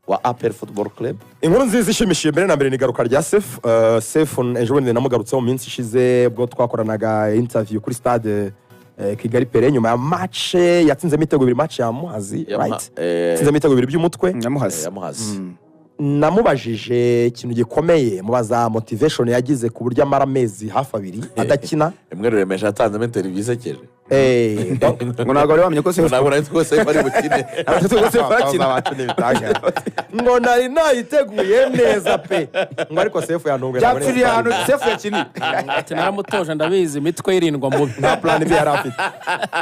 Wa APR Football Club. Inkuru nziza ishimishije mbere na mbere ni igaruka rya Sefu. Sefu ejo bundi namugarutseho mu minsi ishize ubwo twakoranaga interview kuri Stade Kigali Pele nyuma ya match yatsinzemo ibitego bibiri, match ya Muhazi, right? Yatsinzemo ibitego bibiri by'umutwe. Nyamuhazi. Yamuhazi. Namubajije ikintu gikomeye, mubaza motivation yagize ku buryo amara amezi hafi 2 adakina. Rimwe Ruremesha yatanzemo interview isekeje. Ngo ntabwo bari bamenye ko Sefu Ntabwo nari nzi ko Sefu ari bukine. Ntabwo tuzi ko Sefu akina. Ngo nari nayiteguye neza pe, ngo ariko Sefu yantunguye. Byapfiriye ahantu Sefu yakiniye. Ati naramutoje, ndabizi, imitwe irindwa mubi. Nta plan B yari afite.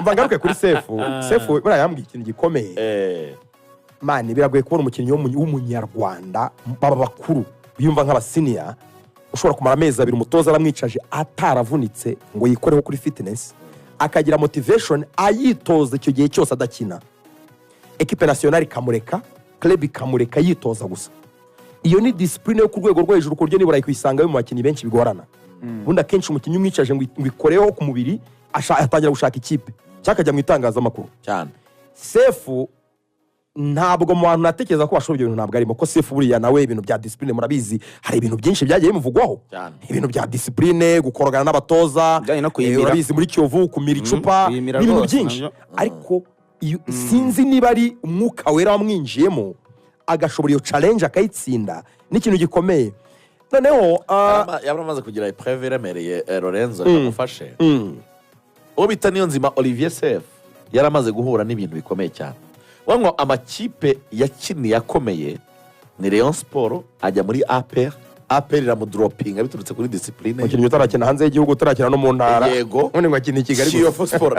Mva ngaruke kuri Sefu. Sefu buriya yambwiye ikintu gikomeye. Man, biragoye kubona umukinnyi w'umunyarwanda baba bakuru biyumva nk'aba senior ushobora kumara amezi 2 umutoza aramwicaje ataravunitse ngo yikoreho kuri fitness, akagira motivation ayitoza icyo gihe cyose adakina, équipe nationale ikamureka, club ikamureka yitoza gusa. Iyo ni discipline yo ku rwego rwo hejuru, ku buryo nibura kuyisanga mu bakinnyi benshi bigorana. Ubundi akenshi umukinnyi umwicaje ngo ikoreho ku mubiri, atangira gushaka ikipe cyangwa akajya mu itangazamakuru. Sefu ntabwo mu bantu natekereza ko bashobora ibyo bintu, ntabwo arimo, ko Sefu buriya nawe ibintu bya discipline murabizi, hari ibintu byinshi byagiye bimuvugwaho. Ibintu bya discipline, gukorogana n'abatoza, Bijyanye no kuyimira. Urabizi muri Kiyovu kumira icupa, Kuyimira n'ibintu rwose, byinshi. nabyo. Ariko sinzi niba ari umwuka wera wamwinjiyemo agashobora iyo challenge akayitsinda, ni ikintu gikomeye. Noneho Yaba amaze kugira épreuve iremereye. Lorenzo yamufashe. Uwo bita Niyonzima Olivier Sefu yari amaze guhura n'ibintu bikomeye cyane. Uvuga ngo amakipe yakiniye akomeye ni Rayon Sport, ajya muri APR, APR iramudropinga biturutse kuri discipline. Umukinnyi utarakina hanze y'igihugu, utarakina no mu ntara, ubundi ngo akina i Kigali gusa. Kiyovu Sport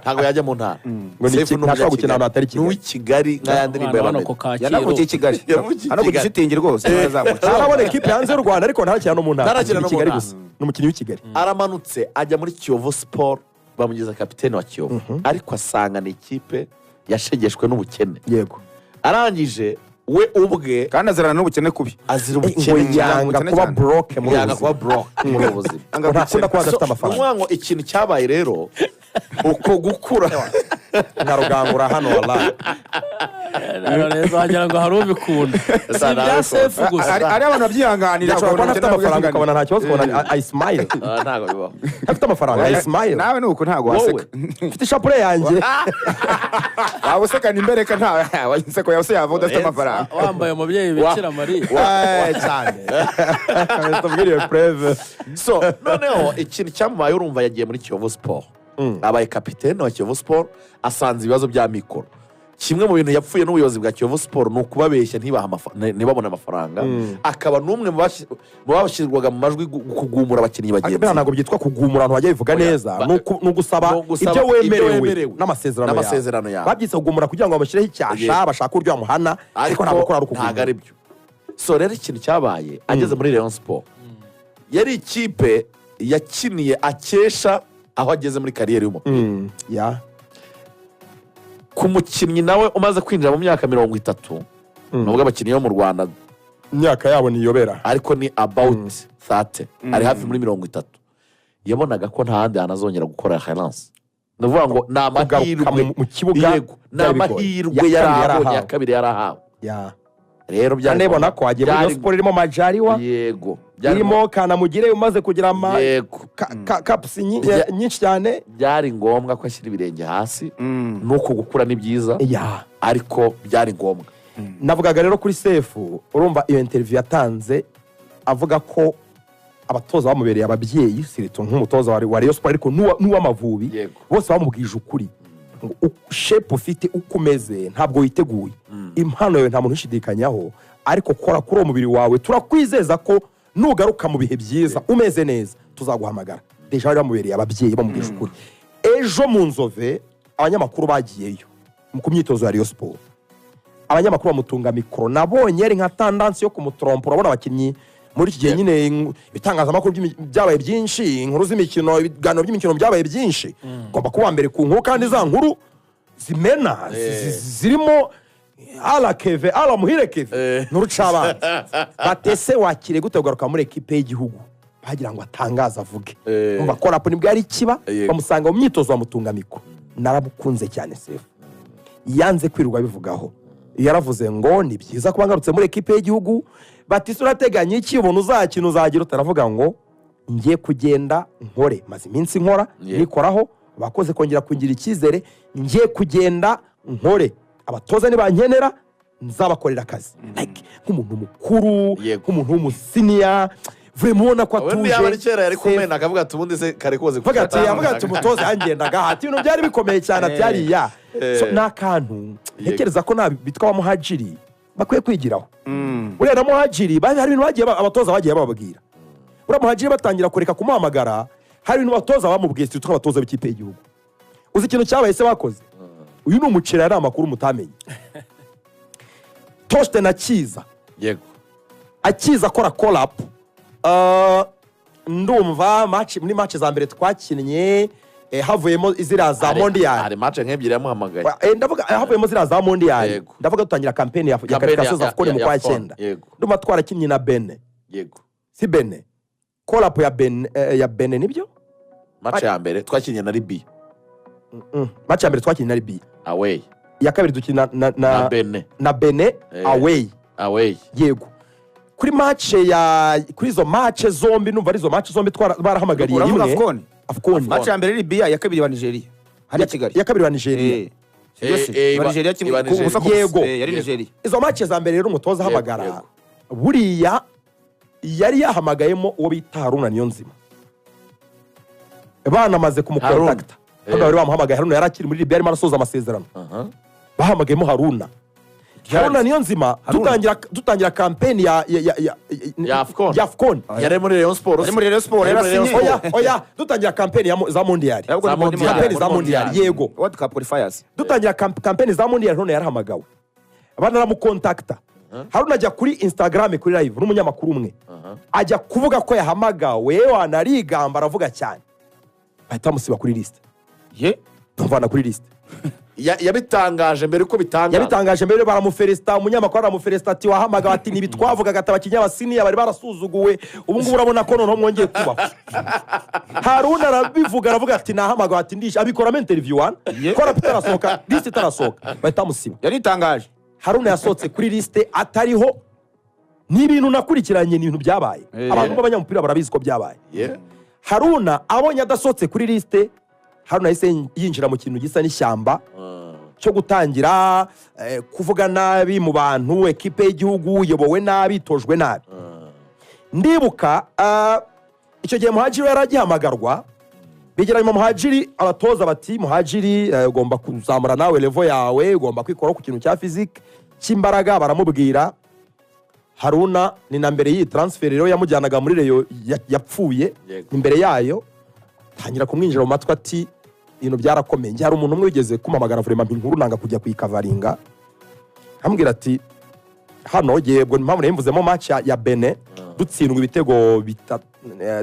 ntabwo yajya mu ntara. Ngo ni Sefu ni ntashobora gukina ahantu hatari Ni Kigali. uw'i Kigali nka ya ndirimbo Umwana hano y'Abamena. ku Kacyiru. Yanavukiye i Kigali. Yavukiye i Hano ku Kigali. gishitingi rwose yarazamutse. Arabona ekipe hanze y'u Rwanda, ariko ntarakina no mu ntara. Ntarakina Akina no i mu Kigali ntara. gusa, ni umukinnyi w'i Kigali. Aramanutse ajya muri Kiyovu Sport, bamugeza kapitene wa Kiyovu, ariko asanga ni ikipe yashegeshwe n'ubukene. Arangije we ubwe Kandi azirana n'ubukene kubi. Azira Ngo ubukene cyane. yanga Ubukene kuba cyane. broke muri ubu Yanga buzima. kuba broke muri ubu buzima. Ngo ntakunda kuba adafite So, ni amafaranga. ukuvuga ngo ikintu cyabaye rero, uko gukura Nka Rugangura hano, wallahi. Lorenzo wagira ngo hari ubikunda, si ibya Sefu gusa. Hari abantu babyihanganira. Ashobora kuba Ukabona anafite ubukene amafaranga, ukabona nta kibazo, ukabona ayisimile. Ah, ntabwo bibaho. Afite amafaranga ayisimile. Nawe ni uko, ntabwo Wowe. waseka. Mfite ishapure yanjye. Waba usekana imbereka, nta inseko yawe se yava udafite amafaranga? Wambaye umubyeyi Bikira Mariya. Cyane, tubwire iyo preuve. So noneho ikintu cyamubaye, urumva yagiye muri Kiyovu Sport, abaye kapitene wa Kiyovu Sport, asanze ibibazo bya mikoro. Kimwe mu bintu yapfuye n'ubuyobozi bwa Kiyovu Sport ni ukubabeshya ntibabone amafaranga, akaba n'umwe mu bashyirwaga mu majwi kugumura abakinnyi Ariko bagenzi biriya ntabwo byitwa kugumura, abantu bajya bivuga Oya, neza. Ni ugusaba ni ugusaba ibyo ibyo wemerewe wemerewe n'amasezerano yawe. N'amasezerano yawe. Babyise kugumura kugira ngo bamushyireho icyasha, bashake uburyo bamuhana, ariko ntabwo ko ari ntabwo ukugumura. Ari byo. So rero ikintu cyabaye, ageze muri Rayon Sport, yari ikipe yakiniye akesha aho ageze muri carrière y'umupira. Ku mukinnyi nawe umaze kwinjira mu myaka 30, nubwo abakinnyi bo mu Rwanda Imyaka yabo niyobera. Ariko ni about 30, ari hafi muri 30, yabonaga ko nta handi hantu azongera gukora relance. Ni ukuvuga ngo ni Kugaruka amahirwe mu kibuga Yego, ni byari bigoye. amahirwe Ya kabiri yari abonye, yarahawe. ya kabiri yarahawe. Rero byari Anebona ko agiye muri Rayon Sport irimo Majaliwa, irimo Kanamugire umaze kugira ama caps nyinshi cyane. Byari ngombwa ko ashyira ibirenge hasi. Nuko gukura ni byiza, ariko byari ngombwa. Navugaga rero kuri Sefu, urumva iyo interview yatanze avuga ko abatoza bamubereye ababyeyi, surtout nk'umutoza wa Rayon Sport, ariko n'uw'Amavubi, bose bamubwije ukuri ngo shape ufite, uko umeze, ntabwo witeguye. Impano yawe nta muntu ushidikanyaho, ariko kora kuri uwo mubiri wawe. Turakwizeza ko nugaruka mu bihe byiza umeze neza tuzaguhamagara. Déjà bari bamubereye ababyeyi, bamubwije ukuri. Ejo mu Nzove abanyamakuru bagiyeyo ku myitozo ya Rayon Sport, abanyamakuru bamutunga mikoro. Nabonye ari nka tendance yo kumutrompa. Urabona abakinnyi muri iki gihe nyine, ibitangazamakuru byabaye byinshi, inkuru z'imikino, ibiganiro by'imikino byabaye byinshi, ugomba kuba mbere ku nkuru, kandi za nkuru zimena zirimo ala keve ala muhire keve n'urucabanza. Batese wakire gute kugaruka muri ekipe y'igihugu? Bagira ngo atangaze, avuge. Umva ko rapo nibwo yari ikiba. Bamusanga mu myitozo, bamutunga mikoro. Naramukunze cyane Sefu, yanze kwirirwa abivugaho. Yaravuze ngo ni byiza kuba ngarutse muri ekipe y'igihugu. Bati: "Se urateganya iki? Ubona uzakina, uzagira?" Utaravuga ngo ngiye kugenda nkore, maze iminsi nkora, nikoraho, bakoze kongera kungira icyizere, ngiye kugenda nkore, abatoza nibankenera nzabakorera akazi. Like, nk'umuntu mukuru, nk'umuntu w'umusiniya, vraiment ubona ko Ubundi yaba ari atuje. kera yari kumena, akavuga ati: "Ubundi se kare koze?" Avuga ati, avuga ati: "Umutoza yangendaga," ati: "Ibintu byari bikomeye cyane," ati: "Hariya." So, ni akantu ntekereza ko nta bitwa ba Muhajiri bakwiye kwigiraho. Buriya na Muhajiri hari ibintu bagiye abatoza bagiye bababwira. Buriya Muhajiri batangira kureka kumuhamagara, hari ibintu abatoza bamubwiye, si abatoza b'ikipe y'igihugu. Uzi ikintu cyabaye se bakoze? Uyu ni umuceri, ari amakuru mutamenye. Toshite na Kiza akiza akora call-up, ndumva muri match za mbere twakinnye, havuyemo ziriya za Mondial. Hari match nk'ebyiri yamuhamagaye. Ndavuga havuyemo ziriya za Mondial. Ndavuga dutangira campaign ya Campaign qualification za AFCON mu ya kwa AFCON, cyenda. Ndumva twarakinnye na Benin. Si Benin, call-up ya Benin, ya Benin nibyo. Match ya mbere twakinnye na Libya. Match ya mbere twakinnye na Libya. Away. Iya kabiri dukina na Na Benin. Na Benin. Away. Away. Yego, kuri match ya kuri izo match zombi, numva ari izo match zombi barahamagariye Uravuga rimwe. AFCON? AFCON. Match ya mbere Libya, iya kabiri wa Nigeria hariya i Kigali. Iya kabiri wa Nigeria. Sibyo se? Iba Nigeria kimwe iba ku busa ku Nigeria. busa. Yego. Yari Nigeria. Izo match za mbere rero umutoza ahamagara, buriya yari yahamagayemo uwo bita Haruna Niyonzima, banamaze kumukontakita. Hano bari bamuhamagaye. Haruna yari akiri muri Libya, arimo arasoza amasezerano. Bahamagayemo Haruna, Haruna Niyonzima. Haruna. Dutangira campaign ya Ya AFCON. ya AFCON. Yari muri Rayon Sport. Yari muri Rayon Sport, Yari muri Rayon yarasinye. Sport. Oya, oya, dutangira campaign za Mondial. Ahubwo Za ni muri Mondial. Campaign za Muri Mondial. Mondial. Yego. World Cup qualifiers. Dutangira campaign za Mondial, Haruna yarahamagawe, banaramukontakita. Haruna ajya kuri Instagram, kuri live n'umunyamakuru umwe, ajya kuvuga ko yahamagawe, wanarigamba, aravuga cyane, bahita bamusiba kuri liste. Ye. Bamuvana kuri liste. Yabitangaje mbere uko bitangaza. Yabitangaje mbere, baramufelisita, umunyamakuru aramufelisita ati: "Wahamagawe," ati: "Nibi twavugaga," ati: "Abakinnyi b'abasiniya bari barasuzuguwe, ubu ngubu urabona ko noneho mwongeye kubaho." Haruna arabivuga, aravuga ati: "Nahamagawe," ati: "Ndishe," abikoramo interview wana kora itarasohoka, liste itarasohoka, bahita bamusiba. Yaritangaje. Haruna yasohotse kuri liste atariho. Ni ibintu nakurikiranye, ni ibintu byabaye. Abantu b'abanyamupira barabizi ko byabaye. Haruna abonye adasohotse kuri liste, Haruna yahise yinjira mu kintu gisa n'ishyamba cyo gutangira kuvuga nabi mu bantu: ekipe y'igihugu iyobowe nabi, itojwe nabi. Ndibuka icyo gihe Muhajiri yari agihamagarwa, bigera nyuma Muhajiri, abatoza bati: "Muhajiri, ugomba kuzamura nawe level yawe, ugomba kwikoraho ku kintu cya physique, cy'imbaraga." Baramubwira. Haruna ni na mbere y'iyi transfer rero yamujyanaga muri Rayon yapfuye. Imbere yayo tangira kumwinjira mu matwi, ati: "Ibintu byarakomeye." Njye hari umuntu umwe wigeze kumpamagara, vraiment inkuru nanga kujya kuyikavaringa, ambwira ati: "Hano yebwo impamvu nayimvuzemo match ya Benin dutsindwa ibitego bitatu,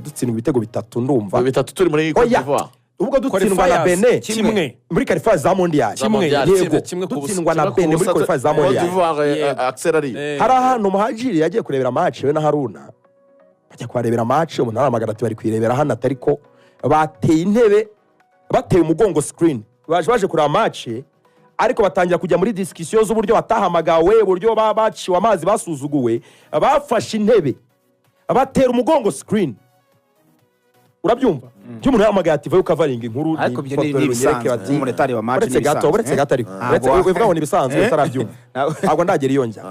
dutsindwa ibitego bitatu ndumva." Bitatu turi muri Cote Oya, d'Ivoire. Ubwo dutsindwa na Qualifiers, Benin kimwe. Muri qualifiers za Mondial. Za Mondial. Yego. Kimwe ku busa. Dutsindwa na Benin muri qualifiers za Cote Mondial. d'Ivoire, Axel ari. Hari ahantu Muhajiri yagiye kurebera match, we na Haruna bajya kuharebera match. Umuntu arahamagara ati: "Bari kuyirebera hano," atari ko bateye intebe, bateye umugongo screen, baje kureba match, ariko batangira kujya muri discussion z'uburyo batahamagawe, uburyo baciwe amazi, basuzuguwe. Bafashe intebe batera umugongo screen. Urabyumva iyo umuntu yahamagaye ati: "Vayo ukavaringa inkuru." Ariko ibyo ni Ifoto ibisanzwe. runyereke bati Nk'umuntu utareba match uretse ni gato, ibisanzwe. uretse gato, ariko Ntabwo uretse uvuga ngo ni ibisanzwe, utarabyumva. Ntabwo ndagera iyo njya.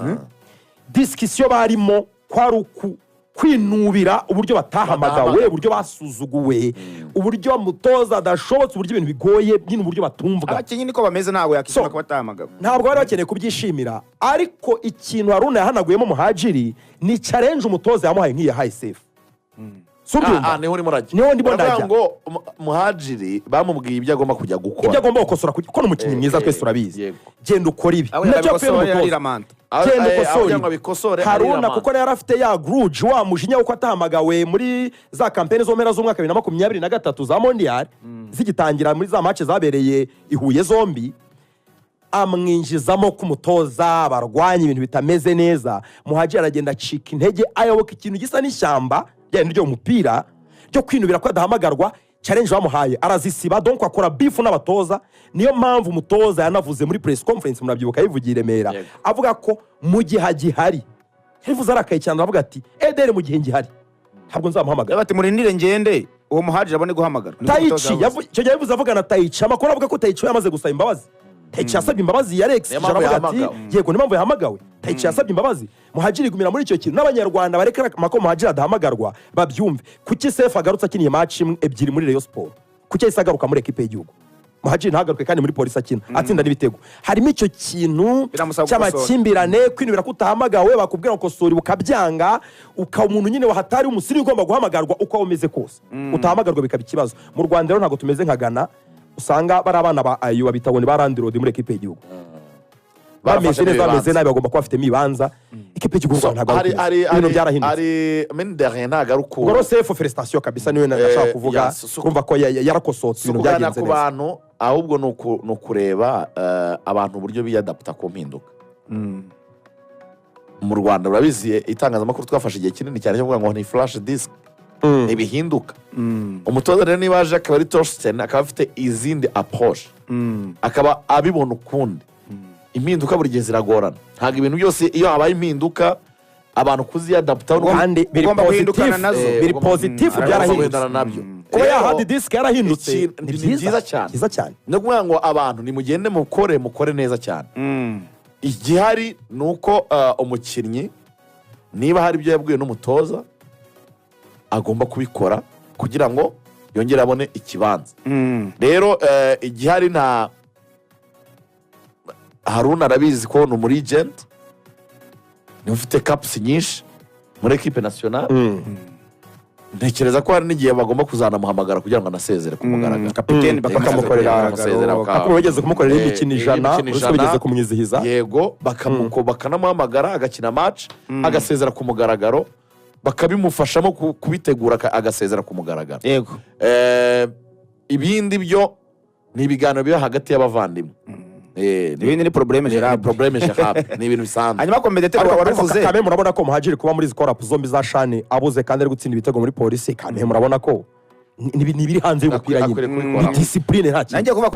Discussion barimo kwari uku kwinubira uburyo batahamagawe, Badahamagawe. uburyo basuzuguwe, uburyo mutoza adashobotse, uburyo ibintu bigoye nyine, uburyo batumvwa. Abakinnyi niko bameze, ntabwo yakishima So, kuba atahamagawe. Ntabwo bari bakeneye kubyishimira, ariko ikintu Haruna yahanaguyemo Muhajiri ni challenge umutoza yamuhaye nk'iya hayi Sefu, si ubyumva? Ah, niho urimo urajya. Niho ndimo Uravuga ndajya. ngo Muhajiri bamubwiye ibyo agomba kujya gukora. Ibyo agomba gukosora, kuko ni umukinnyi mwiza, twese turabizi. Genda ukora ibi. Aho Nabyo apfuye yarabikosoye n'umutoza. ariramanta. Genda Aho ukosore. kugira ngo abikosore, Haruna ariramanta. kuko yari afite ya grudge, wa mujinya w'uko atahamagawe muri za campaign zo mpera z'umwaka 2023 za Mondial zigitangira, muri za match zabereye i Huye zombi, amwinjizamo k'umutoza barwanya ibintu bitameze neza. Muhajiri aragenda acika intege, ayoboka ikintu gisa n'ishyamba rya rindi ryo mu mupira ryo kwinubira ko adahamagarwa. Challenge bamuhaye arazisiba, donc akora beef n'abatoza. Niyo mpamvu umutoza yanavuze muri press conference, murabyibuka, yivugiye i Remera, avuga ko mu gihe agihari, yabivuze arakaye cyane, aravuga ati: "Ederi, mu gihe ngihari ntabwo nzamuhamagara." Bati: "Murindire ngende, uwo Muhajiri abone guhamagara." Niko umutoza Tayici yavuze. Icyo gihe yabivuze avuga na Tayici. Amakuru avuga ko Tayici we yamaze gusaba imbabazi. Tayici yasabye imbabazi ya Alex. Niyo mpamvu aravuga ati yahamagawe. Yego, niyo mpamvu yahamagawe. Tayici yasabye imbabazi, Muhajiri igumira muri icyo kintu. N'Abanyarwanda bareka ko Muhajiri adahamagarwa babyumve. Kuki Sefu agarutse akiniye match imwe, ebyiri muri Rayon Sport? Kuki yahise agaruka muri ekipe y'igihugu, Muhajiri ntagaruke kandi muri Polisi akina, atsinda n'ibitego? Harimo icyo kintu Biramusaba gukosora. cy'amakimbirane, kwinubira ko utahamagawe, bakubwira ngo kosora ukabyanga, ukaba umuntu nyine wahatari umusiri ugomba guhamagarwa uko waba umeze kose, utahamagarwa bikaba ikibazo. Mu Rwanda rero ntabwo tumeze nka Ghana, usanga bari abana ba ayo babita ngo ni ba landlord muri ekipe y'igihugu, bameze Barafashe neza, bameze n'ibibanza. nabi, bagomba kuba bafitemo ibibanza. Ikipe y'igihugu So, ntabwo hari ari hari ibintu hari byarahindutse. Hari mine de rien, ntabwo ari uku Ubwo rero Sefu, félicitations kabisa, niwe nashaka kuvuga. Ya, Urumva ko yarakosotse, si ibintu ukuganira byagenze ku neza. bantu, ahubwo ni ukureba abantu uburyo biyadaputa ku mpinduka mu Rwanda. Urabizi, itangazamakuru twafashe igihe kinini cyane cyo kuvuga ngo ni flash disk, ntibihinduka. Umutoza rero niba aje akaba ari Torsten, akaba afite izindi approche, akaba abibona ukundi, impinduka buri gihe ziragorana. Ntabwo ibintu byose, iyo habaye impinduka, abantu kuziyadaputa Kandi biri Ugomba guhindukana positif, nazo. biri positif, byarahindutse. Guhindana nabyo. Kuba ya Rero, hard disk yarahindutse ni byiza cyane. Byiza cyane. Ni ukuvuga ngo abantu nimugende mukore, mukore neza cyane. Igihari ni uko umukinnyi niba hari ibyo yabwiwe n'umutoza agomba kubikora kugira ngo yongere abone ikibanza. Rero igihari, nta Haruna arabizi ko ni umulegend, niwe ufite caps nyinshi muri équipe nationale. Ntekereza ko hari n'igihe bagomba kuzanamuhamagara kugira ngo anasezere ku mugaragaro. Kapiteni bakamukorera- bakamusezera. Akaba bageze kumukorera imikino 100, imikino uretse ko 100. bigeze kumwizihiza. Yego, bakanamuhamagara agakina match, agasezera ku mugaragaro, bakabimufashamo kubitegura, agasezera ku mugaragaro. Ibindi byo ni ibiganiro biba hagati y'abavandimwe. Ibindi ni problème Ni gérable. Problème gérable, ni ibintu bisanzwe. Hanyuma komedete Ariko wari uvuze kame murabona ko Muhajiri kuba muri izi call-up zombi za CHAN abuze kandi ari gutsinda ibitego muri Polisi, kame murabona ko ni ibiri hanze y'umupira Akwiriye nyine, kubikora. ni discipline, nta kintu. Nanjye kuva